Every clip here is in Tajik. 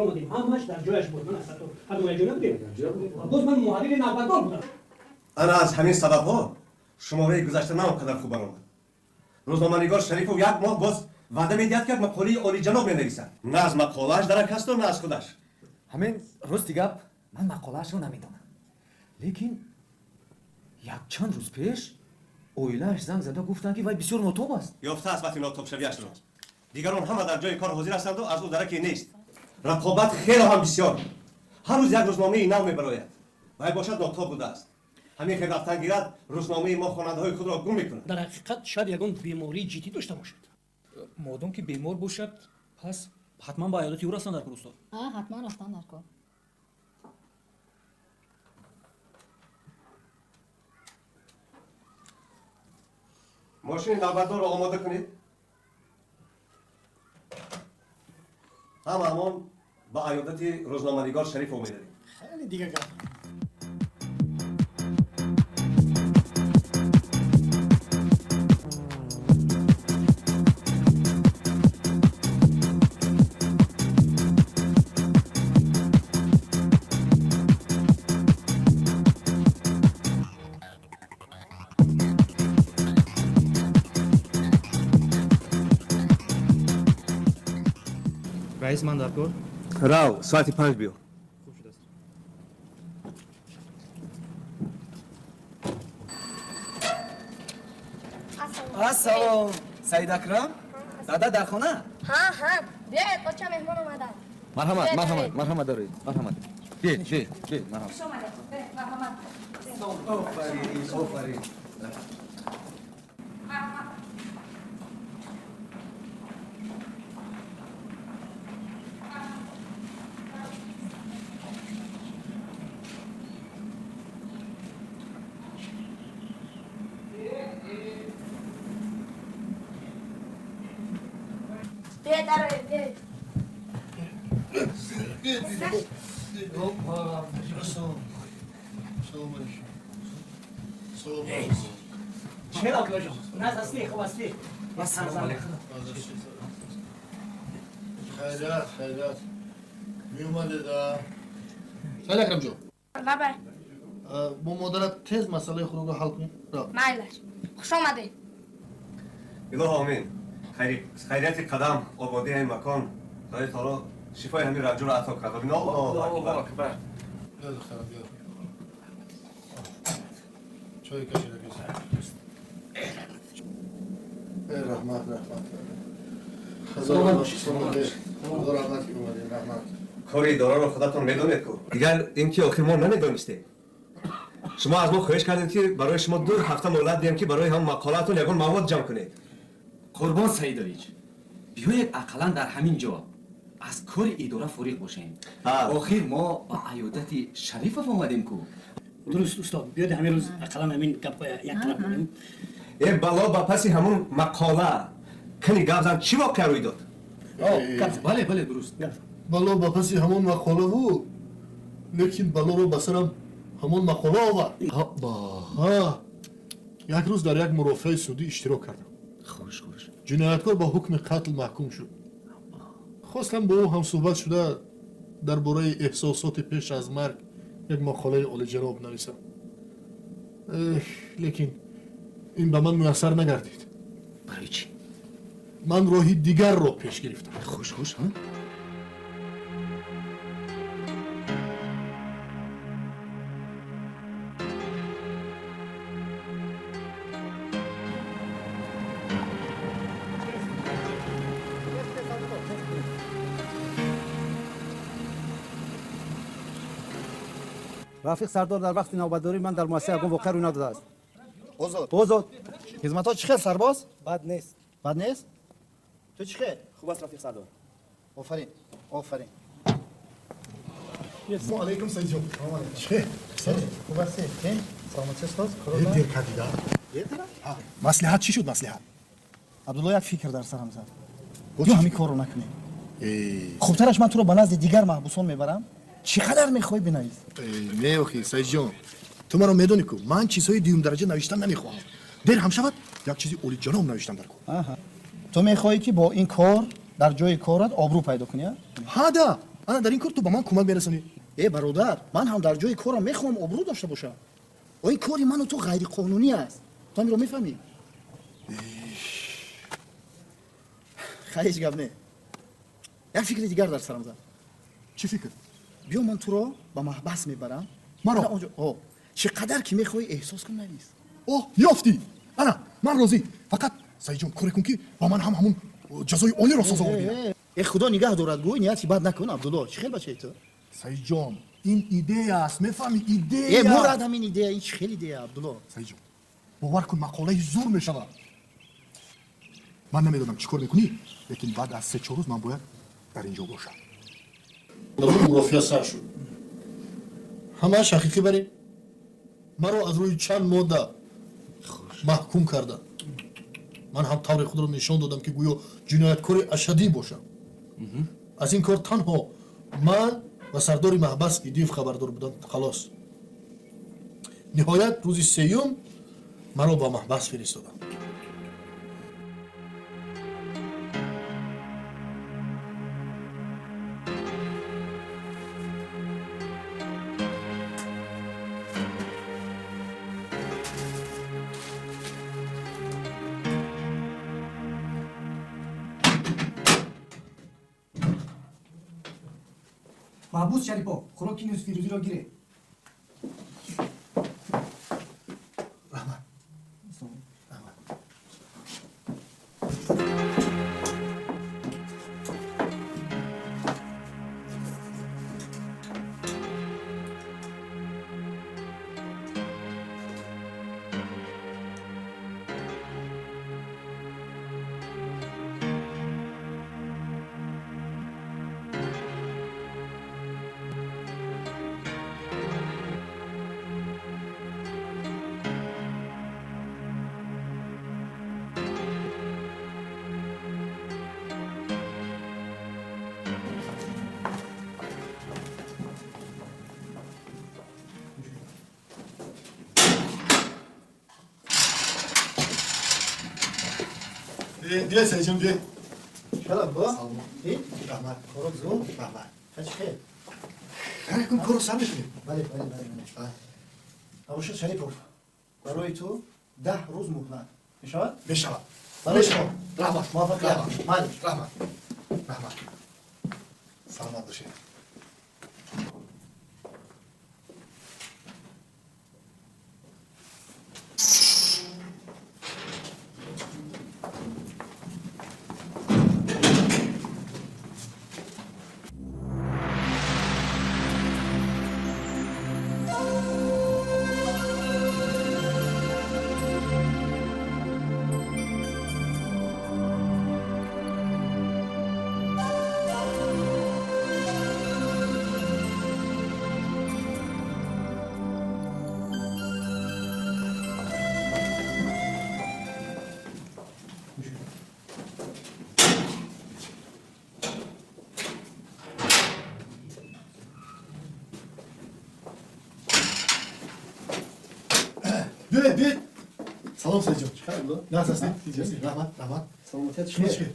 омадем, ҳамааш дар ҷояш буд. Ман ҳатто ҳар ду ҷо набудем. Боз ман муҳаррири навбатдор будам. Ана аз ҳамин сабабҳо шумораи гузашта на он қадар хуб баромад. Рӯзноманигор Шарифов як моҳ боз ваъда медиҳад, ки як мақолаи олиҷаноб менависад. На аз мақолааш дарак ҳасту, на аз худаш. Ҳамин рости гап, ман мақолаашро намедонам, лекин якчанд рӯз пеш оилааш занг зада гуфтанд, ки вай бисёр нотоб аст. Ёфтааст вақти нотобшавиашро. Дигарон ҳама дар ҷои кор ҳозир ҳастанду аз ӯ дараке нест. Рақобат хело ҳам бисёр, ҳар рӯз як рӯзномаи нав мебарояд, вай бошад нотоб будааст. Ҳамин хел рафтан гирад, рӯзномаи мо хонандаҳои худро гум мекунад. Дар ҳақиқат, шояд ягон бемории ҷиддӣ дошта бошад. Модом ки бемор бошад, пас ҳатман ба аёдати ӯ рафтан дар кор, устод. Ҳатман рафтан дар кор. Мошини навбатдорро омода кунед, ҳамаамон ба аёдати рӯзноманигор Шарифов меравем. Хеле дига гап. Раис, ман дар кор. Рав, соати 5 биё. Хуб шудааст. Ассалом, Саид Акрам дада дар хона? Ҳа, биёед, оча, меҳмон омаданд. Марҳамат, марҳамат, марҳамат, дароед, марҳамат, биед, биед, биед, марҳамат. Хуш омадед, марҳамат. Офарин, офарин. Марҳамат. Биёед, дароед, биёед. Салом. Салом алейкум. Салом алейкум. Чӣ Абдуллоҷон, наз ҳастӣ, хуб ҳастӣ? Ассалому алейкум. Хайрат, хайрат. Меомадед, а? Саид Акрамҷон. Лабай. Бо модарат тез масъалаи хӯрокро ҳал кун. Рав. Майлаш, хуш омадед. Илоҳо омин. Хайрияти қадам, ободии ҳамин макон, Худои таоло шифои ҳамин ранҷуро ато кард. Аллоҳу акбар. Биё, духтарам, биё. Чой кашида каши. Э, раҳмат, раҳмат. Худо раҳмат, ки омадед, раҳмат. Кори идораро худатон медонед ку. Дигар ин ки охир мо намедонистем. Шумо аз мо хоҳиш кардед, ки барои шумо 2 ҳафта муҳлат диҳем, ки барои ҳам мақолаатон ягон мавод ҷамъ кунед. Қурбон Саидович, биёед, ақаллан дар ҳамин ҷо аз кори идора фориғ бошем. Охир мо ба аёдати Шарифов омадем ку. Дуруст, устод, биёед, ҳамин рӯз ақаллан ҳамин гапҳо як тараф кунем. Э, бало ба паси ҳамун мақола кани гап зан, чӣ воқеа рӯй дод? Бале, бале, дуруст. Бало ба паси ҳамон мақолаву, лекин балоро ба сарам ҳамон мақола овард. Ҳа, як рӯз дар як мурофиаи судӣ иштирок кардам. Хуш, хуш. Ҷинояткор ба ҳукми қатл маҳкум шуд. Хостам бо ӯ ҳамсӯҳбат шуда, дар бораи эҳсосоти пеш аз марг як мақолаи олиҷаноб нависам. Эх, лекин ин ба ман муяссар нагардид. Барои чӣ? Ман роҳи дигарро пеш гирифтам. Хуш, хуш, ҳа. Рафиқ сардор, дар вақти навбатдорӣ ман дар муассиса ягон воқеа рӯй надодааст. Озод. Озод. Хизматҳо чӣ хел, сарбоз? Бад нест. Бад нест? Ту чӣ хел? Хуб аст, рафиқ сардор. Офарин, офарин. Салому алейкум, Саидҷон. Чӣ хел? Хуб ҳастӣ? Саломатӣ, устоз? Дер кардида. Маслиҳат чӣ шуд, маслиҳат? Абдулло, як фикр дар сарам зад. Ё ҳамин корро накунем. Хубтараш ман туро ба назди дигар маҳбусон мебарам, чӣ қадар мехоҳӣ, бинавис. Не, охи, Саидҷон, ту маро медонӣ ку, ман чизҳои дуюмдараҷа навиштан намехоҳам. Дер ҳам шавад, як чизи олиҷаноб навиштам дар кор. Ту мехоҳӣ, ки бо ин кор дар ҷои корат обрӯ пайдо кунӣ, а? Ҳа да. Ана дар ин кор ту ба ман кӯмак мерасонӣ. Э бародар, ман ҳам дар ҷои корам мехоҳам обрӯ дошта бошам. О ин кори ману ту ғайриқонунӣ аст. Ту ҳаминро мефаҳмӣ? Хай, ҳеҷ гап не. Як фикри дигар дар сарам зад. Чӣ фикр? Биё, ман туро ба маҳбас мебарам. Маро? Ана онҷо, о, чӣ қадар ки мехоҳӣ эҳсос кун, навис. Оҳ, ёфтӣ! Ана ман розӣ. Фақат, Саидҷон, коре кун, ки ба ман ҳам ҳамун ҷазои олиро сазовор бинам. Э, худо нигаҳ дорад, гӯй нияти бад накун, Абдулло. Чӣ хел бачаи ту? Саидҷон, ин идея аст, мефаҳмӣ, идея. Э, мурад ҳамин идея, ин чӣ хел идея, Абдулло? Саидҷон, бовар кун, мақолаи зур мешавад. Ман намедонам, чӣ кор мекунӣ, лекин баъд аз 3-4 рӯз ман бояд дар ин ҷо бошам. Мурофиа сар шуд. Ҳамааш ҳақиқӣ барем. Маро аз рӯи чанд модда маҳкум карданд. Ман ҳам тавре худро нишон додам, ки гӯё ҷинояткори ашаддӣ бошам. Аз ин кор танҳо ман ва сардори маҳбас Идиев хабардор буданд, халос. Ниҳоят рӯзи сеюм маро ба маҳбас фиристоданд. Маҳбус Шарипов, хӯроки нисфирӯзиро гиред. Раҳмат, раҳмат. Биё, Саидҷон, биё. Чала, бо? Раҳмат. Хӯрок зур? Раҳмат. Чӣ хел? Кун, корро сар мекунем. Бале, бале, бале, бале. Абушид Шарипов, барои ту 10 рӯз муҳлат. Мешавад? Мешавад. Барои шумо. Раҳмат. Муваффақият. Майли. Раҳмат, раҳмат, саломат бошед. Биёед, биёед. Салом, Саидҷон. Нағз ҳастед? Раҳмат, раҳмат. Саломатият. Шумо чӣ чӣ?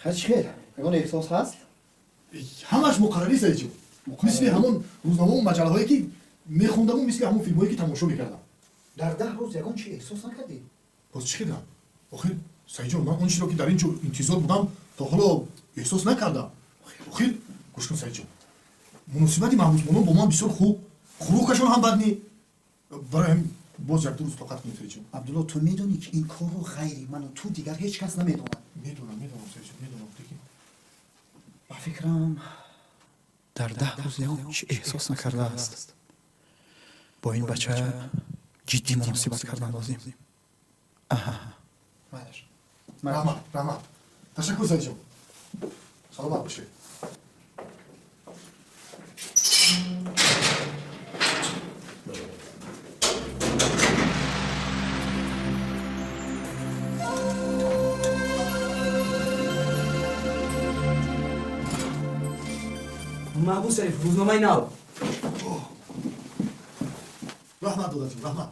Хай, чӣ хел? Ягон эҳсос ҳаст? Ҳамаш муқаррарӣ, Саидҷон, мисли ҳамон рӯзномаву маҷаллаҳое, ки мехондаму мисли ҳамон филмҳое, ки тамошо мекардам. Дар 10 рӯз ягон чӣ эҳсос накардӣ? Боз чӣ кардам охир, Саидҷон? Ман он чиро, ки дар ин ҷо интизор будам, то ҳоло эҳсос накардам. Охир, гӯш кун, Саидҷон, муносибати маҳбусбонон бо ман бисёр хуб, хӯрокашон ҳам бад не. Барои ҳамин боз 1-2 рӯз тоқат кунед, Саидҷон. Абдулло, ту медонӣ, ки ин корро ғайри ману ту дигар ҳеҷ кас намедонад. Медонам, медонам, Саидҷон, медонам, лекин Ба фикрам, дар 10 рӯз ягон чӣ эҳсос накардааст. Бо ин бача ҷиддӣ муносибат кардан лозим. Аҳа. Майлаш. Раҳмат, раҳмат, ташаккур, Саидҷон, саломат бошед. Маҳбус Шариф, рӯзномаи нав. Раҳмат, додаҷон, раҳмат.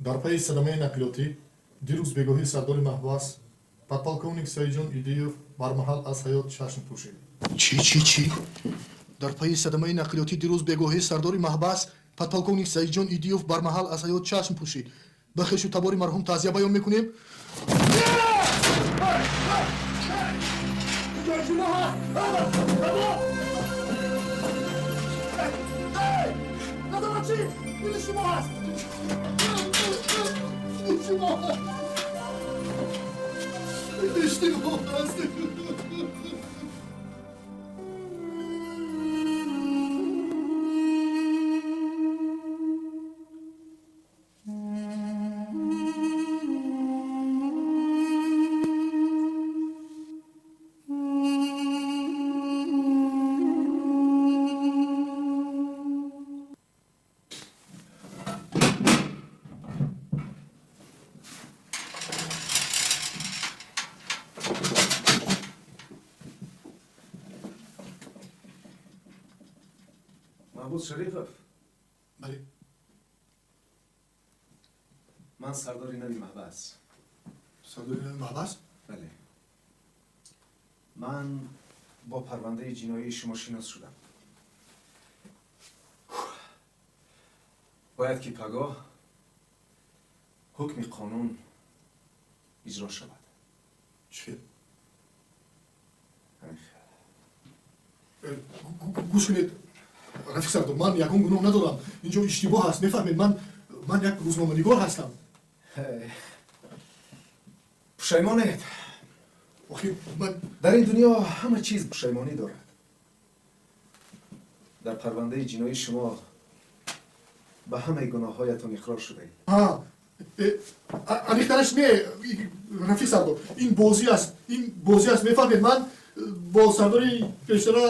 Дар пайи садамаи нақлиётӣ дирӯз бегоҳӣ сардори маҳбас подполковник Саидҷон Идиев бармаҳал аз ҳаёт чашм пӯшид. Чӣ, чӣ, чӣ? Дар пайи садамаи нақлиётӣ дирӯз бегоҳӣ сардори маҳбас подполковник Саидҷон Идиев бармаҳал аз ҳаёт чашм пӯшид. Ба хешу табори марҳум таъзия баён мекунем. اشتباه هست. Маҳбус Шарифов. Бале. Ман сардори нави маҳбас. Сардори нави маҳбас? Бале. Ман бо парвандаи ҷиноии шумо шинос шудам. Бояд ки пагоҳ ҳукми қонун иҷро шавад. Чӣ? Ҳамин хел. Гӯш кунед, рафиқ сардор, ман ягон гуноҳ надорам. Инҷо иштибоҳ аст, мефаҳмед, ман як рӯзноманигор ҳастам. Пушаймонед? Охи ман Дар ин дунё ҳама чиз пушаймонӣ дорад. Дар парвандаи ҷиноии шумо ба ҳамаи гуноҳҳоятон иқрор шудаед. Аниқтараш не, рафиқ сардор, ин бозӣ аст, ин бозӣ аст, мефаҳмед, ман бо сардори пештара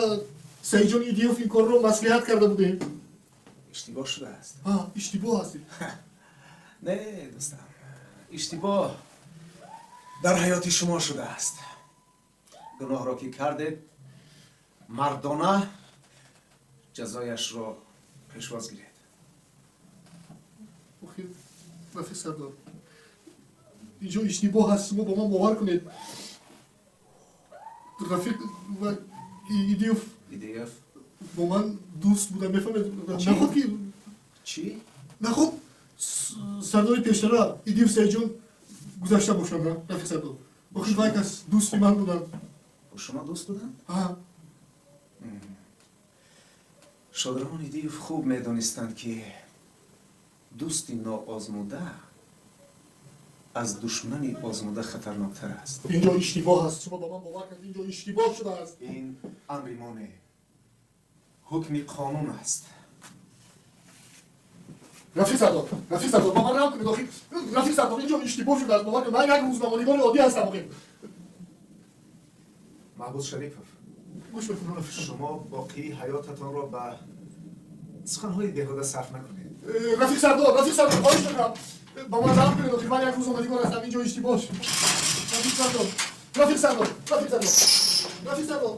Саидҷон Идиев ин корро маслиҳат карда будем. Иштибоҳ шудааст. Иштибоҳ аст. Не, дӯстам, иштибоҳ дар ҳаёти шумо шудааст. Гуноҳро ки кардед, мардона ҷазояшро пешвоз гиред. Охи рафиқ сардор, инҷо иштибоҳ аст, шумо ба ман бовар кунед. Рафиқ ва Идиев Идиев бо ман дӯст будам, мефаҳмед? Наход ки Чӣ? Наход сардори пештара Идиев Саидҷон гузашта бошанд, рафиқ сардор. Охи вай кас дӯсти ман буданд. Бо шумо дӯст буданд? А. Шодравон Идиев хуб медонистанд, ки дӯсти ноозмуда аз душмани озмуда хатарноктар аст. Инҷо иштибоҳ аст, шумо ба ман бовар кунед, инҷо иштибоҳ шудааст. Ин амри мо не, ҳукми қонун аст. Рафиқ сардор, рафиқ сардор, ба ман раҳм кунед, охи рафиқ сардор, инҷо иштибоҳ шудааст, бовар кунед, ман як рӯзноманигори оддӣ ҳастам, охи. Маҳбус Шарипов, гӯш мекунам, рафиқ сардор. Шумо боқии ҳаётатонро ба суханҳои беҳуда сарф накунед. Рафиқ сардор, рафиқ сардор, хоҳиш мекунам, ба ман раҳм кунед, охи ман як рӯзноманигор ҳастам, инҷо иштибоҳ шуд. Рафиқ сардор, рафиқ сардор, рафиқ сардор, рафиқ сардор.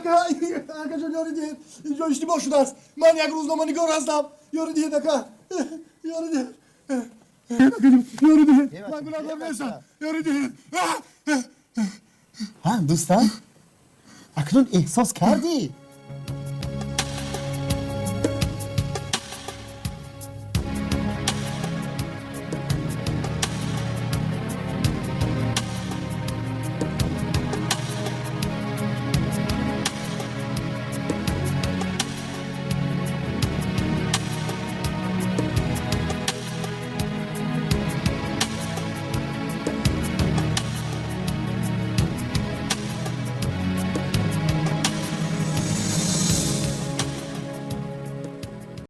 Ака, акаҷон, ёрӣ диҳед, инҷо иштибоҳ шудааст. Ман як рӯзноманигор ҳастам. Ёрӣ диҳед, ака, ёрӣ диҳед, ёрӣ диҳед, ман гунаҳкор нестам, ёрӣ диҳед. Ҳа, дӯстам, акнун эҳсос кардӣ.